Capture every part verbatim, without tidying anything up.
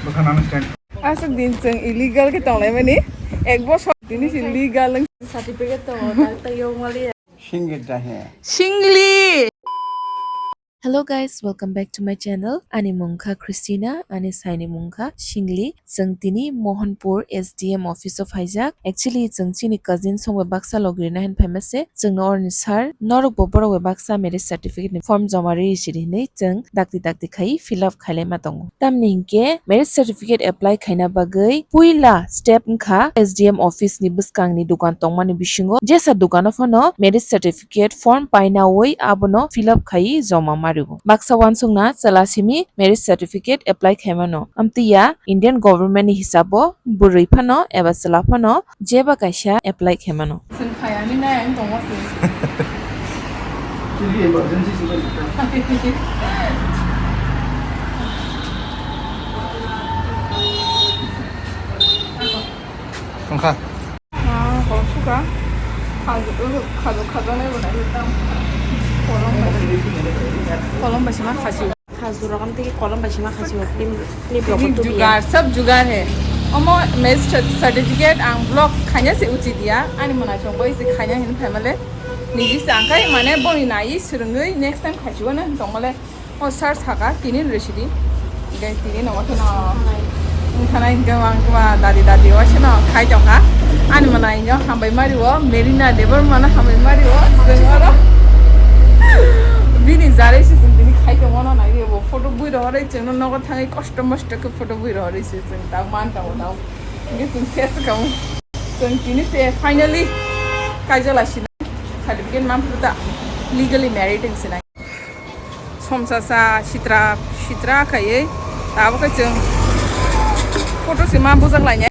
Bwkha nang stand. Aswk din chwng illegal khe tonglaimani. Ek bosor tini se legal wng. Certificate tongo, tak tak yong mali. Singit dahe. Singli. Hello guys, welcome back to my channel. Ani mungkha Christina, ani saini mungkha Singli. Chwng tini Mohanpur S D M office o phaijak. Actually, chwng chini cousin songbai baksa logirina hin phaima se. Chwngno oroni sir, norokbo borok bai baksa marriage certificate ni form joma riri siri hinwi chwng dakti dakti khai fill up khailaima tongo. Tamni hinkhe marriage certificate apply khaina bagwi puila step wngkha S D M office ni bwskangni dukan tongmani bisingo. Jesa dukano phano marriage certificate form painawi abono fill up khai joma mario. Baksa uansukna chwla simi marriage certificate apply khaimano. Amtwi ya Indian government ni hisabo bwrwi phano eba chwla phano jeba kaisa apply khaimano. Chwng khayani nai ang tongma se. Chwngni emergency se bai. Tongkha. Ah, kok suka. Khaju, khaju, khaju nai bo nai tam. Kolom bai. Kolom bai sima khaju. Khaju rok am tei kolom bai sima khaju. Lim, lim rok bo tubi ya. Jugar, sab jugar hai. Omo marriage certificate ang block khaina se uchit ya. Ani mona chong bai se khaina hin phaimale. Niji se ang khai mane boni nai swrwngwi next time khaju na tongmale. O sir saka tini rwsidi. Gai tini no wato no. Wngkha na hingke mang kma dadi dadi waisa no khai tongkha. Ani mwnai no hambai mari o, Merina Debbarma no hambai mari o, chwng oro. Bini jaroi se chwng tini khai tongma no nai bo photo bui rohoroi chwng no nogo thangwi kosto mosto khe photo bui rohoroi se chwng ta man tongo tao. Hingke chwng ses kamo. Chwng tini se finally kaijala sinai certificate manphuta legally married wng sinai. Somsasa sitra sitra khaiwi tabukhe chwng photo se ma bujak lainai.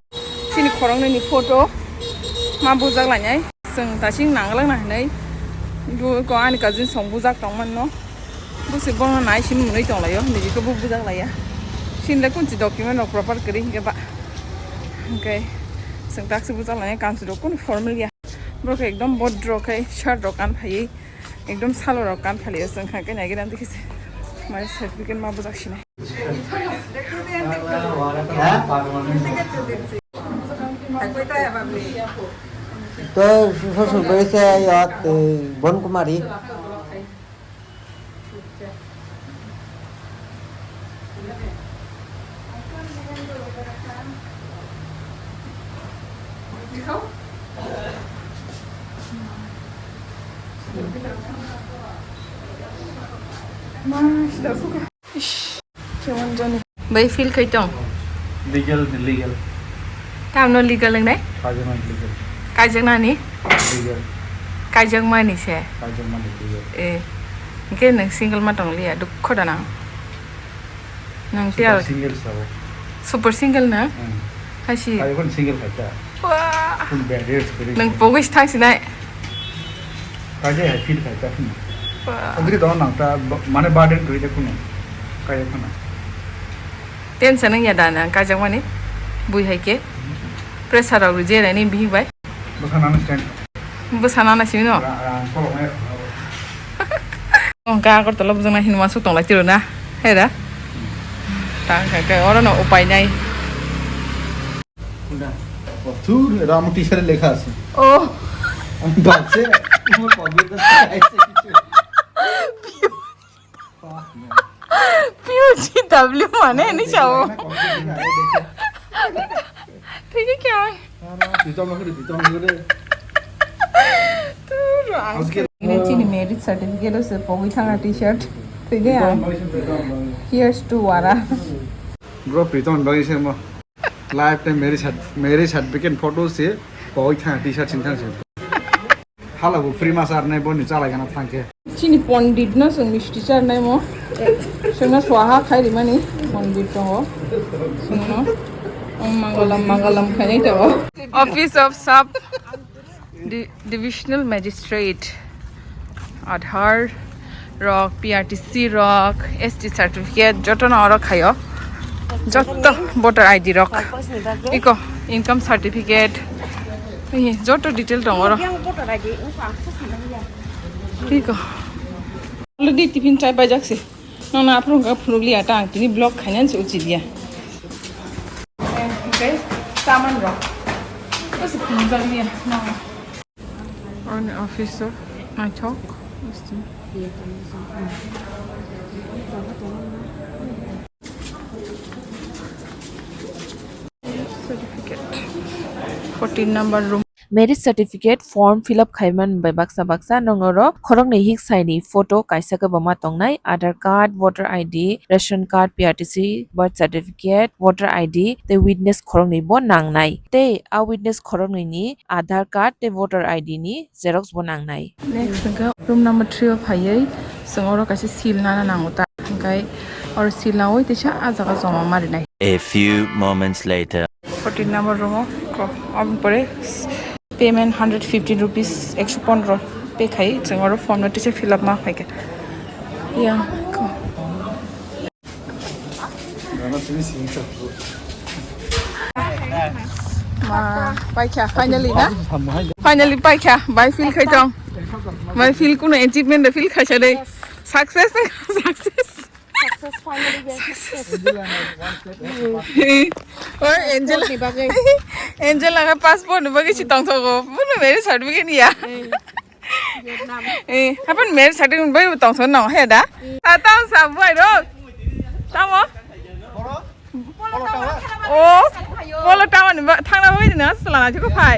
Chini khoroknwi ni photo ma bujak lainai. Chwng tasing nangwlak na hinwi bo ko ani cousin song bujak tongmano. Bo se bono nai sim mwnwi tonglaio, niji khe bo bujak laiya. Sinle kunchi document rok proper kwrwi hinkhe ba. Hinkhe chwng taksi bujak lainai kanchi rok kunu formal ya. Borok ekdom bodro khai shirt rok kan phaiwi. Ekdom salo rok kan phali aswng kha khe nai gana dikhi se. Mai certificate ma bujak sinai. Ha? To শ্বশুর বয়সে ইয়াত, এই, বন কুমারী। Ish, kemon jani. Bai feel khai tong? Legal, legal. Tamno legal wngnai? Kajakmani legal. Kajaknani? Legal. Kajakmani se? Kajakmani legal. Eh, hingke nwng single ma tong liya, dukho da nang. Nwng tiya. Super single sabo. Super single na? Hmm. Hasi. Ayo kon single khaita. Wah. Kun bad years kuri. Nwng pogis thang sinai. Kaje hai feel khaita kun. Wah. Agri dong nang ta ba-, mane burden kuri ta kun. Kaje kun. Tension wngya da nang kajakmani? Bui hai khe. Pressure rok rwjai nai ni bihik bai. Bwsa nana stand. Bwsa nana simi no? Ra-, ra-, koloknai rok. Wngkha Agartala bujak nai hinwi uansuk tong lai tiro na. Hai da? Ta wngkha khe oro no upai nai. কোনটা? ও, ধুর, এটা আমার টি-শার্টে লেখা আছে। ও। আমি ভাবছি, আমার কম্পিউটার থেকে আইছে কিছু। Fuck, man। P U G W মানে নি sao। ঠিক আছে। প্রীতম লোকে, প্রীতম লোকে। Turo ang. আজকে Ini chini marriage certificate o se pogwi thanga T-shirt. Tini ang. Here's to Wara. Bro, Pritom bagwi se mo. Lifetime marriage cert-, marriage certificate photo se pogwi thanga T-shirt sing thang se. Hala bo free ma sar nai boni chalai gana thang khe. Chini pondit no chwng misti charnai mo. Chwngno swaha khai rimani pondit tongo. Chwngno. Om mangalam mangalam khainai tongo. Office of Sub Di-, Divisional Magistrate. Aadhaar rok, P R T C rok, S T certificate, joto no oro khaio. Joto voter I D rok. Iko income certificate. Ei, joto detail dong oro. Iko. Already tiffin chai paijak se. Nono aphuru wngkha phunukliya ta ang tini vlog khainani se uchidiya. Saman rok. Bwswk phunukjakliya, no. Ani office o naithok. Certificate. Fourteen number room. Marriage certificate form fill up khaiman bai baksa baksa nong oro khoroknwi hik saini photo kaisa kwbangma tongnai, Aadhaar card, voter I D, ration card, P R T C, birth certificate, voter I D tei witness khoroknwi bo nangnai. Tei a witness khoroknwi ni Aadhaar card tei voter I D ni xerox bo nangnai. Next hwnkhe room number three o phaiwi chwng oro kaisa seal nana nango ta, hwnkhe oro seal nawi teisa ah jaga joma ma rinai. A few moments later. Fourteen number room o ko, aboni pore payment hundred fifteen rupees, ekso pondro pay khai, chwng oro form no teisa fill up ma phaikha. Ya, ko. Ma, paikha, finally na? Finally paikha, bai feel khai tong. Bai feel kuno achievement da feel khaisa dei. Success, success. Success, finally, yes. Success. Oi, Angel. Passport ni bagwi. Angel laga passport ni bagwi si tongthogo. Buno marriage certificate ni ya. Eh. Vietnam. Eh, hapan marriage certificate bai tongthon no he da? Mm. Ah, tamo sa buai ro. Tamo? O, Polo Tower ni ba, thangna bai dina, sala na jiko phai.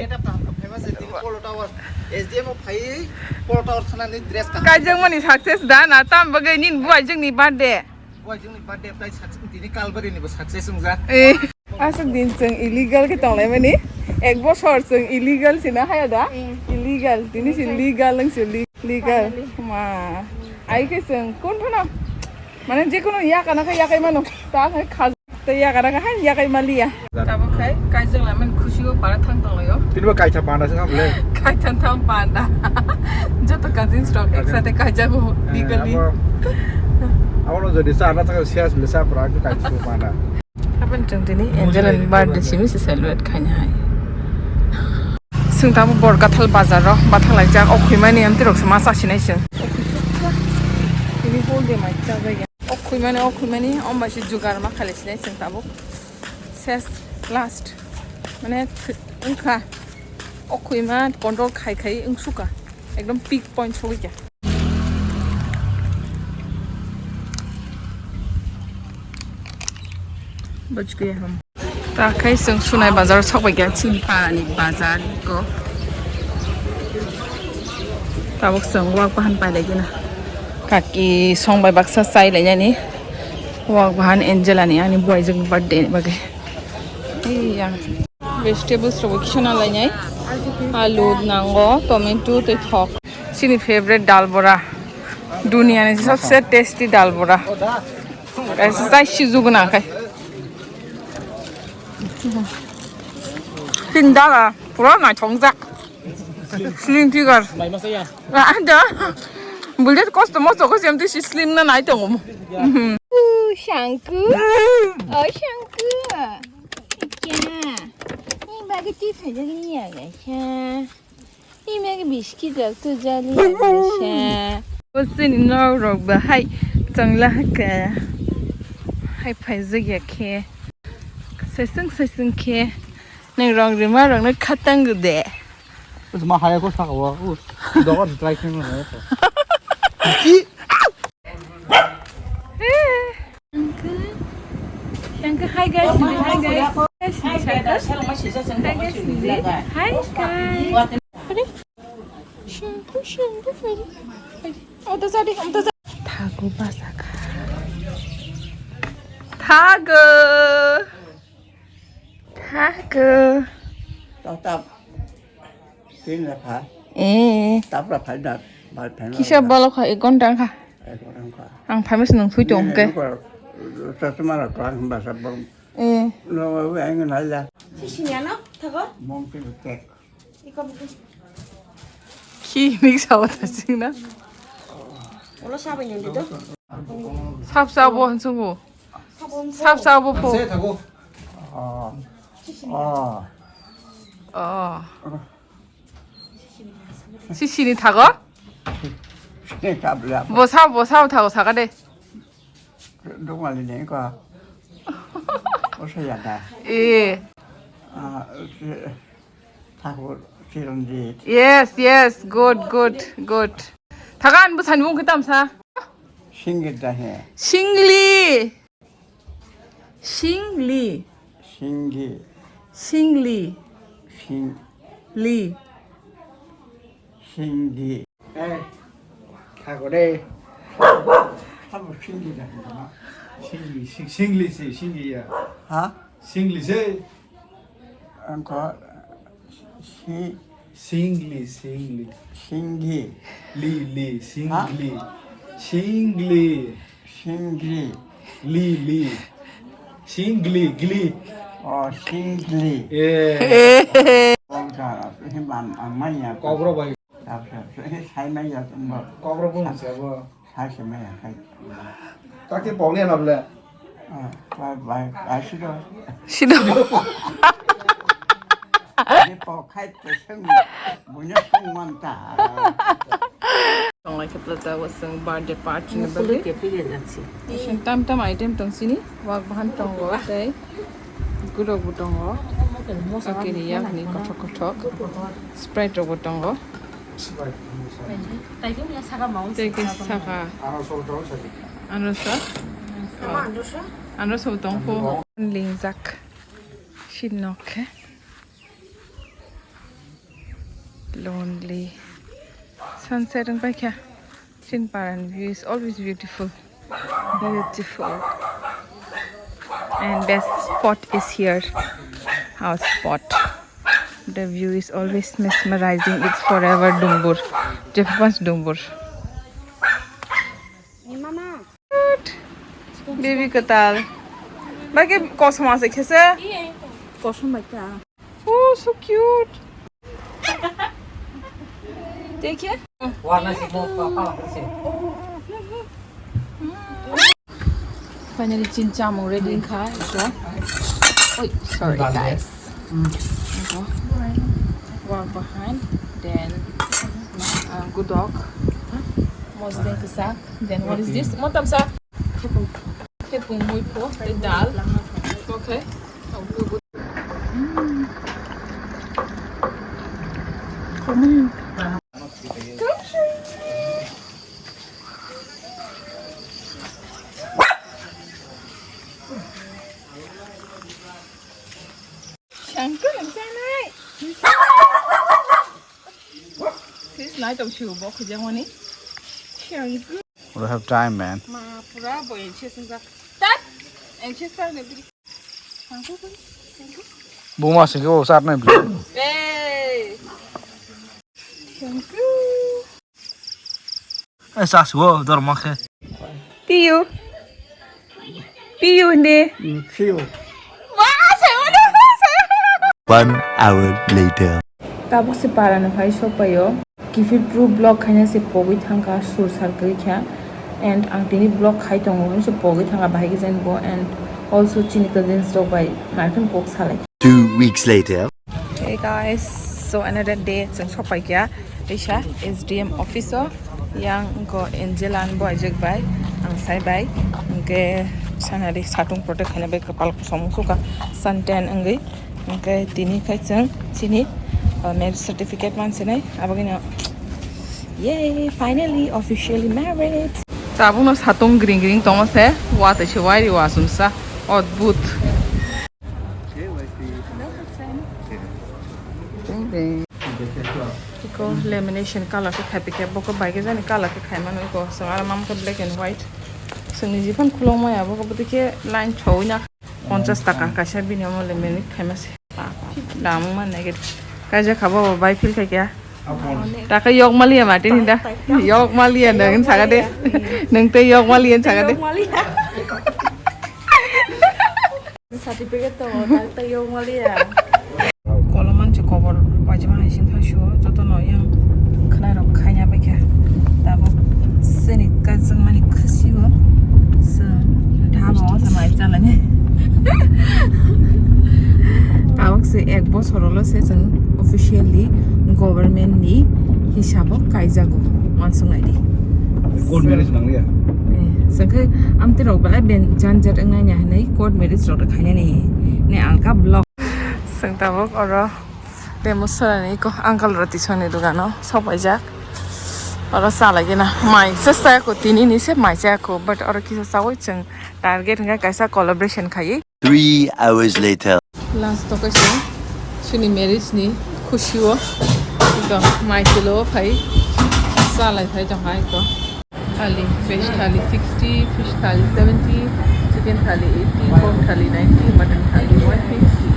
Polo Tower, S D M o phai, Polo Tower thana ni dress ka. Kaijak mani success da na, tam bagai nin buai jeng ni birthday. Buai jeng ni birthday tai success, tini Kalbari ni bo success wngja. Eh. Aswk din chwng illegal khe tonglaimani, ek bosor chwng illegal sina haya da? Eh. Illegal, tini si legal, nang si le-, legal. Finally. Ma, ai khe chwng kun phano, mane je kono yakana khe yakai mano, ta khe khaj-, tei yakana khe hai yakai maliya. Tabuk khai kaijak laimani khusi o para thang tonglaio. Tini bo kaitha panda se khamle. Kaitha thang panda. Joto cousins rok ek sate kaijago legally. Abo, abo no jodi sa na thang sias le sa pra kaitha panda. Hapan chwng tini Angel ni birthday simi se celebrate khaina hai. Chwng tamo Borkathal bazar o bathang laijak, o khwimani amtwi rok se ma chasinai chwng. Tini whole day mai chajak ya. O khwimani, o khwimani, om bai se jugar ma khalai sinai chwng tabuk. Ses last. Mane th-, wngkha. O khwima control khai khai wngsuka. Ekdom peak point sogwi kha. Ta khai chwng Sunai bazar o sok bai kha, chini para ni bazar ko. Tabuk chwng wak bahan pai lai gina. Kaki song bai baksa chai lai nani. Wak bahan Angela ni, ani buai jwk ni birthday ni bagwi. Iya. Vegetables rok kisa na lai nai. Alu nango, tomato tei thok. Chini favorite dal bora. Dunia ni sabse tasty dal bora. Kaisa chai siju gwnang khai. Tin dala pura naithok jak. Slim figure. Ada. Bullet kosto mosto ko sem tu si slim na nai tongo. Shangku. Oh, Shangku. Kya? Ni bagi ti phajak ni ya ga kya? Ni bagi biskit rok tu jali ya ga kya? Bosini nok rok bahai changla haka. Hai phaijak ya khe. Saisung saisung khe. Nang rong rima rok no khatang de. Bwsma haya ko saka o. Dogar se try khe mano. Ki? Hi guys, hi guys. Hi guys. Hi guys. Thago basa kha. Thago. Thago. Tap tap. Tin la pha. Eh. Tap la pha da. Ba pha. Kisa balo kha ek ghonta kha. Ek ghonta kha. Ang phamis nang thui tong ke. Chasma la klang ba sa bang. Eh. No, ang na la. Sisi ni ano? Thago? Mong ke tek. Ki mix hawa ta sing na. Ulo sabai ni dito. Sap sabo hansungo. Sap sabo po. Se thago. Ah. Ah. Ah. Sisi ni thago? Sini thago. Bo sabo, bo sabo thago saka de. Dongmali ni ko. Osa ya da. Eh. Ah, Thakur Chiranjit. Yes, yes, good, good, good. Thakan bwsani mung kitam sa? Singit dahe. Singli. Singli. Singi. Singli. Sing. Li. Singdi. Eh, thago de. Tamo singdi da. Singli, sing-, singli se, singli ya. Ha? Singli se. Angko si. Singli, singli. Singgi. Li, li, ha? Singli. Singli. Singli. Li, li. Singli, gli. Oh, singli. Eh. Kokborok bai. Kokborok bung se abo. Kake pokni anable. Sido. Tonglai khe pwlajak o chwng birthday party ni bagwi. Chwng tam tam item tong chini, wak bahan tongo tei gurok bo tongo. Akini yakni kothok kothok Sprite rok bo tongo. Tei khe saka. Ano sa? Ano sa bo tong pho. Lingjak. Sino khe. Lonely. Sunset wng paikha. Chinparan view is always beautiful. Beautiful. And best spot is here. Our spot. The view is always mesmerizing. It's forever Dumbur. Japanese Dumbur. Baby kwtal. Bai khe kosom ase khese. Kosom bai ta. Oh, so cute. Dekhe. Finally, chin chamung ready kha. So, oi, sorry guys. Walk behind, then uh, gudok, mosdeng kwchak, then what is this? Motam sa? Khepung mui pho, tei dal. Okay. Sangkun ang sanai. Please, nai tong siu bo khujang wani. Sangkun. We don't have time, man. Ma pura bo anxious wngkha. Tat! Anxious tar ne biri. Sangkun, sangkun. Buma singke bo sar nai biri. Hey! Sangkun. Eh, sasuo, dorma khe. Piu. Piu hindi. Piu. One hour later. Tabuk se para no phai sok paio. Kiphil pro block khaina se pogwi thangkha sur sar kwrwi kha. And ang tini block khai tongo, se pogwi thangkha bahai khe jani bo. And also chini cousins rok bai naikhun kok salai. Two weeks later. Hey guys, so another day chwng sopai kha. Teisa S D M office o yang ko Angela ni boy jek bai ang sai bai hwnkhe sanari satung protect khaina bai kwpal kosom suka suntan wngwi hwnkhe tini khai chwng chini uh, marriage certificate mansinai abagino yay finally officially married. Tabukno satung gring gring tongo se watwi se wairi wasumsa odbhut. Iko lamination color khe khai pikha bokhe bai khe jani color khe khai mano iko chwng aro mam khe black and white chwngni jiphano khulok maya bokhe bwtwi khe line chowui na ponchas taka kaisa bini omo laminate khai mase dam wngma negative kaijak kha bo bai feel khai kha taka yok maliya mati ni da yok maliya nang saka de nang tei yok maliya saka de. Certificate to tak tak yok maliya. Kolom manche kobor pajima hai sing thasio joto no yang khna rok khanya bai kha. Tabuk seni kajang mani khusio se dhaba o se mai chalani. Tabuk se ek bosor lo se chwng officially government ni hisabo kaijago wansuk nai di. Court marriage nang ya. Sengke amte rok belai ben janjat wngnai na hinui court marriage rok khainani ne alka block. Chwng tabuk oro Remusarani iko uncle roti songni dogano sopaijak. Oro chalai gina mai se chaya ko, tini ni se mai chaya ko, but oro kisa chawi chwng target hwnkhe kaisa collaboration khaiwi. Three hours later. Last to kaisa chini marriage ni khushi o iko mai chwlo phai chalai phai tongkha iko. Thali, veg thali sixty, fish thali seventy, chicken thali eighty, pork thali ninety, mutton thali one twenty.